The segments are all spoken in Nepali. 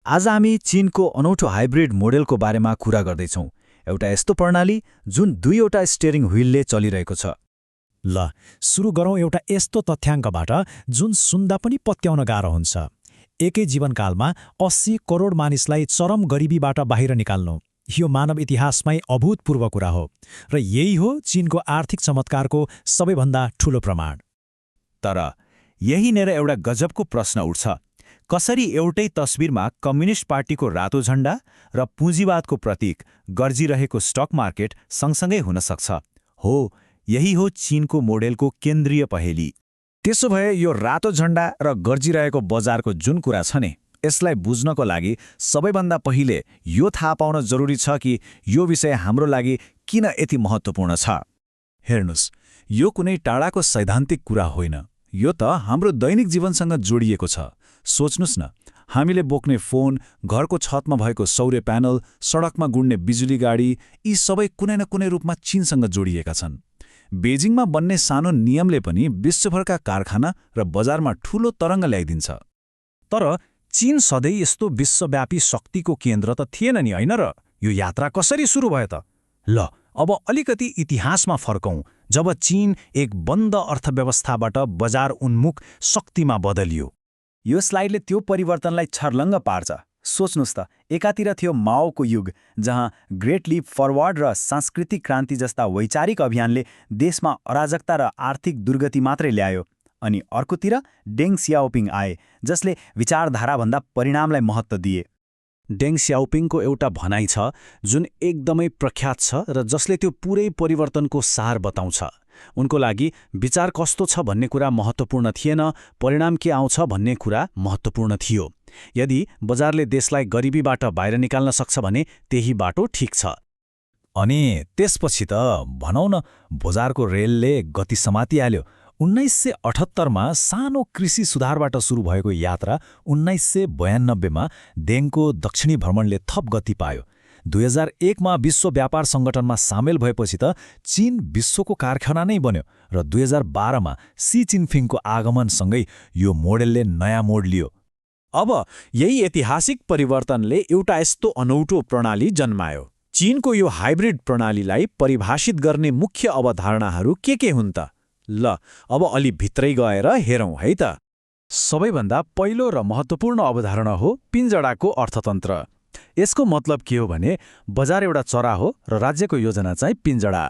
आज हामी चीनको अनौठो हाइब्रिड मोडेलको बारेमा कुरा गर्दैछौँ। एउटा यस्तो प्रणाली जुन दुईवटा स्टियरिङ व्हीलले चलिरहेको छ। ल सुरु गरौँ एउटा यस्तो तथ्याङ्कबाट जुन सुन्दा पनि पत्याउन गाह्रो हुन्छ। एकै जीवनकालमा 80 करोड मानिसलाई चरम गरिबीबाट बाहिर निकाल्नु यो मानव इतिहासमै अभूतपूर्व कुरा हो र यही हो चीनको आर्थिक चमत्कारको सबैभन्दा ठूलो प्रमाण। तर यहीँनेर एउटा गजबको प्रश्न उठ्छ, कसरी एउटै तस्बिरमा कम्युनिस्ट पार्टीको रातो झण्डा र पुँजीवादको प्रतीक गर्जिरहेको स्टक मार्केट सँगसँगै हुन सक्छ? हो, यही हो चीनको मोडेलको केन्द्रीय पहेली। त्यसो भए यो रातो झण्डा र गर्जिरहेको बजारको जुन कुरा छ नि, यसलाई बुझ्नको लागि सबैभन्दा पहिले यो थाहा पाउन जरुरी छ कि यो विषय हाम्रो लागि किन यति महत्त्वपूर्ण छ। हेर्नुस्, यो कुनै टाढाको सैद्धान्तिक कुरा होइन, यो त हाम्रो दैनिक जीवनसँग जोडिएको छ। सोच्नुस् न, हामीले बोक्ने फोन, घरको छतमा भएको सौर्य प्यानल, सडकमा गुड्ने बिजुली गाडी, यी सबै कुनै न कुनै रूपमा चीनसँग जोडिएका छन्। बेजिङमा बन्ने सानो नियमले पनि विश्वभरका कारखाना र बजारमा ठूलो तरङ्ग ल्याइदिन्छ। तर चीन सधैँ यस्तो विश्वव्यापी शक्तिको केन्द्र त थिएन नि, होइन र? यो यात्रा कसरी सुरु भयो त? ल अब अलिकति इतिहासमा फर्कौं, जब चीन एक बन्द अर्थव्यवस्थाबाट बजार उन्मुख शक्तिमा बदलियो। यो स्लाइडले त्यो परिवर्तनलाई छर्लङ्ग पार्छ। सोच्नुस् त, एकातिर थियो माओको युग, जहाँ ग्रेट लिप फरवर्ड र सांस्कृतिक क्रान्ति जस्ता वैचारिक अभियानले देशमा अराजकता र आर्थिक दुर्गति मात्रै ल्यायो, अनि अर्कोतिर डेङ सियाओपिङ आए, जसले विचारधाराभन्दा परिणामलाई महत्त्व दिए। डेङ सियाओपिङको एउटा भनाइ छ जुन एकदमै प्रख्यात छ र जसले त्यो पुरै परिवर्तनको सार बताउँछ। उनको लागि विचार कस्तो छ भन्ने कुरा महत्त्वपूर्ण थिएन, परिणाम के आउँछ भन्ने कुरा महत्त्वपूर्ण थियो। यदि बजारले देशलाई गरिबीबाट बाहिर निकाल्न सक्छ भने त्यही बाटो ठिक छ। अनि त्यसपछि त भनौँ न, बजारको रेलले गति समातिहाल्यो। 1978मा सानो कृषि सुधारबाट सुरु भएको यात्रा 1992मा डेङको दक्षिणी भ्रमणले थप गति पायो। 2001मा विश्व व्यापार सङ्गठनमा सामेल भएपछि त चीन विश्वको कारखाना नै बन्यो र 2012मा सी जिनपिङको आगमनसँगै यो मोडेलले नयाँ मोड लियो। अब यही ऐतिहासिक परिवर्तनले एउटा यस्तो अनौठो प्रणाली जन्मायो। चीनको यो हाइब्रिड प्रणालीलाई परिभाषित गर्ने मुख्य अवधारणाहरू के हुन् त? ल अब अलि भित्रै गएर हेरौँ है त। सबैभन्दा पहिलो र महत्त्वपूर्ण अवधारणा हो पिञ्जडाको अर्थतन्त्र। यसको मतलब के हो भने, बजार एउटा चरा हो र राज्यको योजना चाहिँ पिञ्जडा।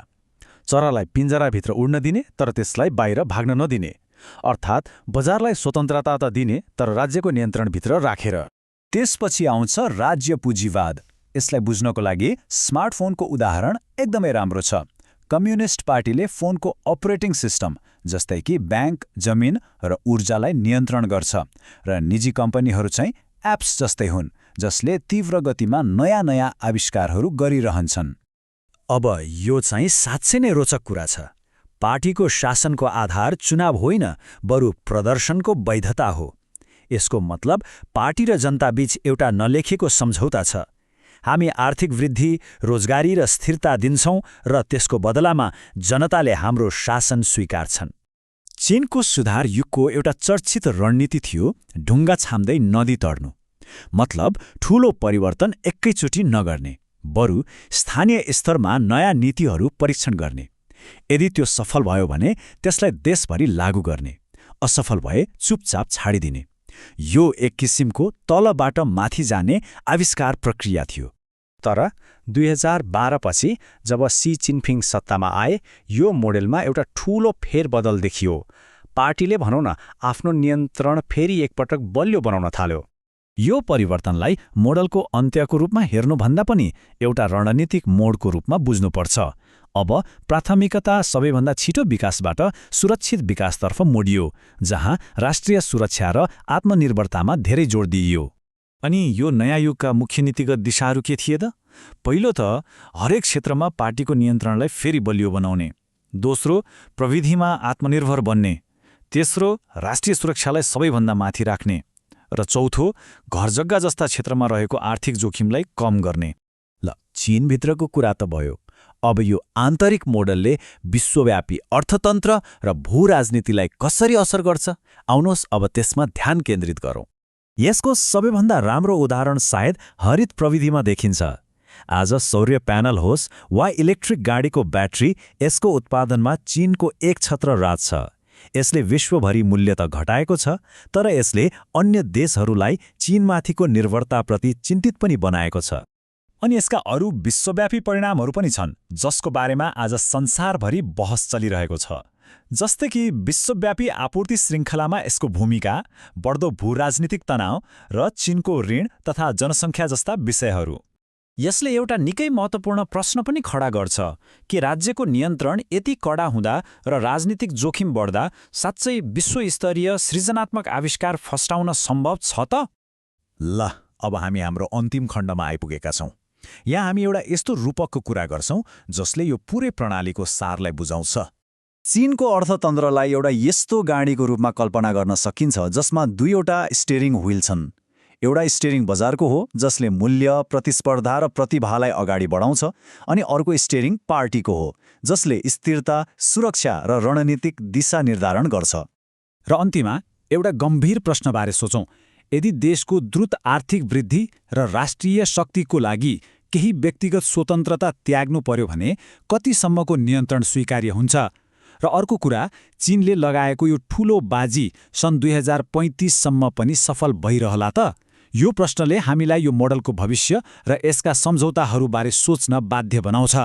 चरालाई पिञ्जराभित्र उड्न दिने तर त्यसलाई बाहिर भाग्न नदिने, अर्थात् बजारलाई स्वतन्त्रता त दिने तर राज्यको नियन्त्रणभित्र राखेर। त्यसपछि आउँछ राज्य पुँजीवाद। यसलाई बुझ्नको लागि स्मार्टफोनको उदाहरण एकदमै राम्रो छ। कम्युनिस्ट पार्टीले फोनको अपरेटिङ सिस्टम जस्तै कि ब्याङ्क, जमिन र ऊर्जालाई नियन्त्रण गर्छ, र निजी कम्पनीहरू चाहिँ एप्स जस्तै हुन् जसले तीव्र गतिमा नयाँ आविष्कारहरू गरिरहन्छन्। अब यो चाहिँ साँच्चै नै रोचक कुरा छ। पार्टीको शासनको आधार चुनाव होइन, बरु प्रदर्शनको वैधता हो। यसको मतलब पार्टी र जनताबीच एउटा नलेखेको सम्झौता छ। हामी आर्थिक वृद्धि, रोजगारी र स्थिरता दिन्छौँ र त्यसको बदलामा जनताले हाम्रो शासन स्वीकार्छन्। चीनको सुधार युगको एउटा चर्चित रणनीति थियो ढुङ्गा छाम्दै नदी तर्नु। मतलब ठूलो परिवर्तन एकैचोटि नगर्ने, बरु स्थानीय स्तरमा नयाँ नीतिहरू परीक्षण गर्ने। यदि त्यो सफल भयो भने त्यसलाई देशभरि लागू गर्ने, असफल भए चुपचाप छाडिदिने। यो एक किसिमको तलबाट माथि जाने आविष्कार प्रक्रिया थियो। तर 2012 पछि जब सी जिनपिङ सत्तामा आए, यो मोडेलमा एउटा ठूलो फेरबदल देखियो। पार्टीले भनौँ न आफ्नो नियन्त्रण फेरि एकपटक बलियो बनाउन थाल्यो। यो परिवर्तनलाई मोडलको अन्त्यको रूपमा हेर्नुभन्दा पनि एउटा रणनीतिक मोडको रूपमा बुझ्नुपर्छ। अब प्राथमिकता सबैभन्दा छिटो विकासबाट सुरक्षित विकासतर्फ मोडियो, जहाँ राष्ट्रिय सुरक्षा र आत्मनिर्भरतामा धेरै जोड दिइयो। अनि यो नयाँ युगका मुख्य नीतिगत दिशाहरू के थिए त? पहिलो त हरेक क्षेत्रमा पार्टीको नियन्त्रणलाई फेरि बलियो बनाउने। दोस्रो, प्रविधिमा आत्मनिर्भर बन्ने। तेस्रो, राष्ट्रिय सुरक्षालाई सबैभन्दा माथि राख्ने। र चौथो, घरजग्गा जस्ता क्षेत्रमा रहेको आर्थिक जोखिमलाई कम गर्ने। ल चीनभित्रको कुरा त भयो। अब यो आन्तरिक मोडलले विश्वव्यापी अर्थतन्त्र र भू राजनीतिलाई कसरी असर गर्छ? आउनुहोस् अब त्यसमा ध्यान केन्द्रित गरौँ। यसको सबैभन्दा राम्रो उदाहरण सायद हरित प्रविधिमा देखिन्छ। आज सौर्य प्यानल होस् वा इलेक्ट्रिक गाडीको ब्याट्री, यसको उत्पादनमा चीनको एक छत्र राज छ। यसले विश्वभरि मूल्य त घटाएको छ, तर यसले अन्य देशहरूलाई चीनमाथिको निर्भरताप्रति चिन्तित पनि बनाएको छ। अनि यसका अरू विश्वव्यापी परिणामहरू पनि छन्, जसको बारेमा आज संसारभरि बहस चलिरहेको छ। जस्तै कि विश्वव्यापी आपूर्ति श्रृङ्खलामा यसको भूमिका, बढ्दो भूराजनीतिक तनाव र चीनको ऋण तथा जनसङ्ख्या जस्ता विषयहरू। यसले एउटा निकै महत्त्वपूर्ण प्रश्न पनि खडा गर्छ कि राज्यको नियन्त्रण यति कडा हुँदा र राजनीतिक जोखिम बढ्दा साँच्चै विश्वस्तरीय सृजनात्मक आविष्कार फस्टाउन सम्भव छ त? ल, अब हामी हाम्रो अन्तिम खण्डमा आइपुगेका छौँ। यहाँ हामी एउटा यस्तो रूपकको कुरा गर्छौं जसले यो पूरै प्रणालीको सारलाई बुझाउँछ। चीनको अर्थतन्त्रलाई एउटा यस्तो गाडीको रूपमा कल्पना गर्न सकिन्छ जसमा दुईवटा स्टेरिङ व्हील छन्। एउटा स्टेरिङ बजारको हो जसले मूल्य, प्रतिस्पर्धा र प्रतिभालाई अगाडि बढाउँछ, अनि अर्को स्टेरिङ पार्टीको हो जसले स्थिरता, सुरक्षा र रणनीतिक दिशा निर्धारण गर्छ। र अन्त्यमा एउटा गम्भीर प्रश्नबारे सोचौं। यदि देशको द्रुत आर्थिक वृद्धि र राष्ट्रिय शक्तिको लागि केही व्यक्तिगत स्वतन्त्रता त्याग्नु पर्यो भने कतिसम्मको नियन्त्रण स्वीकार्य हुन्छ? र अर्को कुरा, चीनले लगाएको यो ठूलो बाजी सन् 2035 सम्म पनि सफल भइरहला त? यो प्रश्नले हामीलाई यो मोडलको भविष्य र यसका सम्झौताहरूबारे सोच्न बाध्य बनाउँछ।